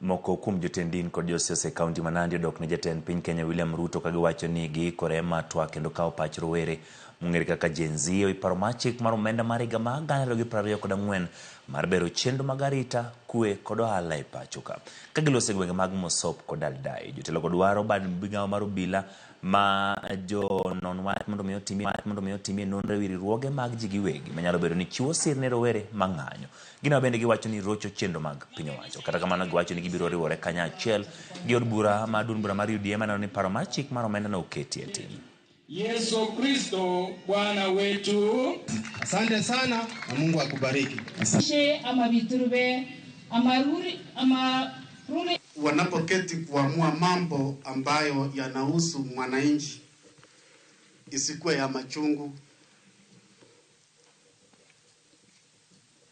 Moko kuom jotend din kod josiasa e kaunti ma Nandi odok ne jatend piny Kenya William Ruto ka giwacho ni giikore mar twak kendo kawo pach rowere mong'ere kaka Gen Z ewi paro mar chik mar omenda mar higa mar 2024 mar bero chenro mag arita, kwe kod ohala e pacho ka. Ka giloso e gwenge mag Mosop kod Aldai, jotelogo dwaro bad migawo mar obila ma jonon wach mondo mi otimie mondo mi otimie nonro ewi riwruoge mag ji giwegi manyalo bedo ni chiwo sir ne rowere mang'anyo. Gino bende giwacho ni rocho chenro mag piny owacho. Kata kamano giwacho ni gibiro riwore kanyachiel gi od bura ma duond bura mar UDA maneno ni paro mar chik mar omenda no oketi e tim. Yesu Kristo Bwana wetu. Asante sana na Mungu akubariki. She ama biturube amaruri amaruri Wanapoketi kuamua mambo ambayo yanahusu mwananchi, isikuwe ya machungu,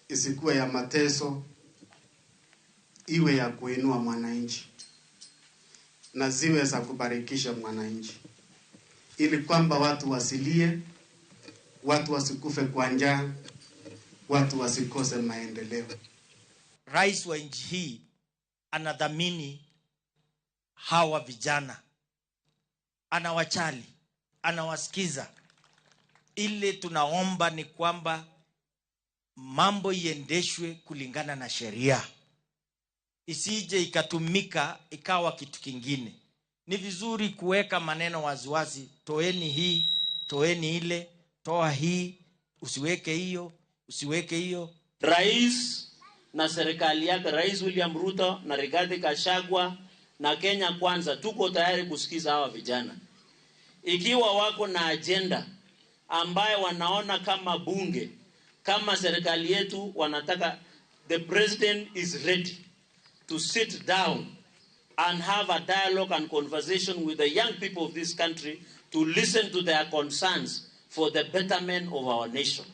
isikuwe ya mateso, iwe ya kuinua mwananchi na ziwe za kubarikisha mwananchi, ili kwamba watu wasilie, watu wasikufe kwa njaa, watu wasikose maendeleo. Rais wa nchi hii anadhamini hawa vijana, anawachali, anawasikiza. Ile tunaomba ni kwamba mambo iendeshwe kulingana na sheria, isije ikatumika ikawa kitu kingine. Ni vizuri kuweka maneno waziwazi, toeni hii, toeni ile, toa hii, usiweke hiyo, usiweke hiyo. Rais na serikali yake, Rais William Ruto na Rigathi Gachagua na Kenya Kwanza, tuko tayari kusikiza hawa vijana ikiwa wako na agenda ambayo wanaona kama bunge, kama serikali yetu wanataka. The president is ready to sit down and have a dialogue and conversation with the young people of this country to listen to their concerns for the betterment of our nation.